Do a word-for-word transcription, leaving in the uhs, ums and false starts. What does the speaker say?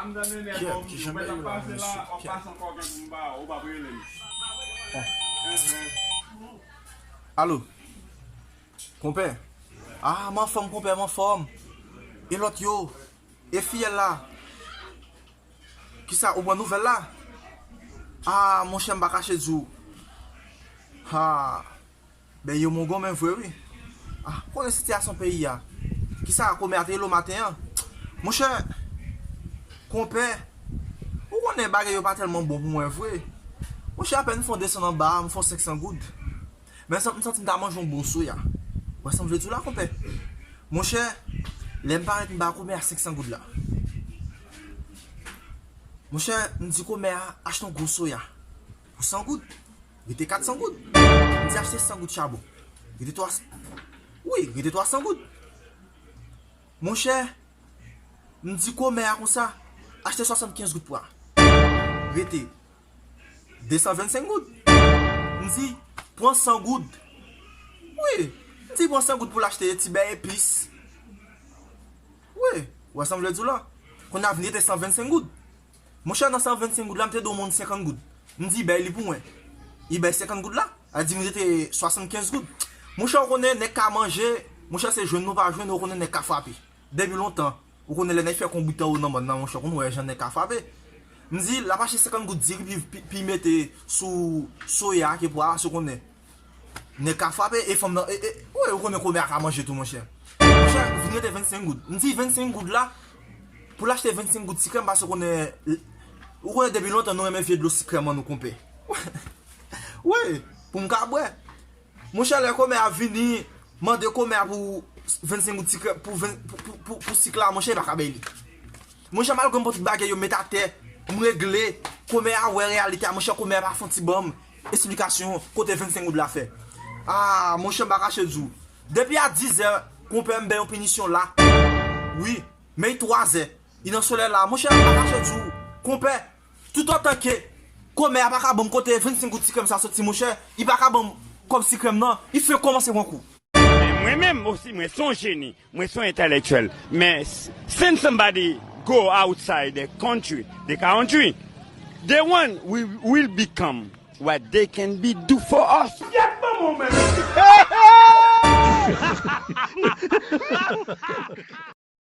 Kiyès ki janbe yo la, mesye? Kiyès? Alo. Konpè. Ah, m anfòm, konpè, m anfòm. E lòt yo? E fiyèl la? Kisa, ou pran nouvèl la? Ah, monchè, m pa kache di w. Ah. Ben, yo mongon men vre, wi. Ah, konnen sitiyasyon peyi a. Kisa, kòmè a te rele w maten an? Monchè, konpè, ou konnen bagay yo pa tèlman bon pou mwen vre. Monchè, apèn m fè yon desann anba a, m fè yon senk san goud. Men m santi m ta manje yon bon soya. Ou wè sa m vle di w la, konpè? Monchè, lè m parèt m ba kòmè a senk san goud la. Monchè, m di kòmè a achte yon gwo soya pou san goud. Rete kat san goud. M di achte san goud chabon. Rete twa, wi, rete twa san goud. Monchè, m di kòmè a konsa, achte swasannkenz goud pou a. Rete de san vennsenk goud. M di, pran san goud. Wi, m di pran san goud pou l achte ti bèy epis. Wi, ou wè sa m vle di w la? Kounye a vin rete san vennsenk goud. Monchè, nan san vennsenk goud la, m te dwe yon moun senkant goud. M di, bay li pou mwen. Li bay senkant goud la, a di m rete swasannkenz goud. Monchè, ou konnen nèg ka manje, monchè, se jwenn nou pa jwenn, ou konnen nèg ka frape. Depi lontan, ou konnen lè nèg fè konbit anwo nan mòn nan, monchè, ou konn wè jan nèg ka frape. M di, l ap achte senkant goud diri, pi, pi, pi mete sou soya ke pou a, ou konnen. Nèg ka frape, e fanm nan, e, e, ou, ou konnen kòmè a ka manje tou, monchè. Monchè, vin rete vennsenk goud. M di vennsenk goud la, pou l achte vennsenk goud ti krèm, paske ou konnen, ou konnen depi lontan nou renmen vye dlo sikrèm an nou, konpè. Wi, pou m ka bwè. Monchè, lè kòmè a vini, mande kòmè a pou vennsenk goud ti krèm, pou ven, pou, pou, pou, pou sik la, monchè, li pa ka bay li. Monchè, malgre m pran tout bagay yo met atè, m regle, kòmè a wè reyalite a, monchè, kòmè a pa fè yon ti ban m esplikasyon kote vennsenk goud la fè. Ah, monchè, m pa kache di w. Depi a dizè, konpè, m bay yon pinisyon la. Wi, men twazè. Li nan solèy la. Monchè, m pa kache di w. Konpè, toutotan ke kòmè a pa ka ban m kote vennsenk goud ti krèm sa soti, monchè, li pa ka ban m kòb ti krèm nan, li fenk kòmanse pran kou. Men mwen menm osi, mwen se yon jeni, mwen se yon entèlektyèl. Men s-, since somebody go outside the country, the country, the one will, will become what they can be do for us. Yèt manman w menm.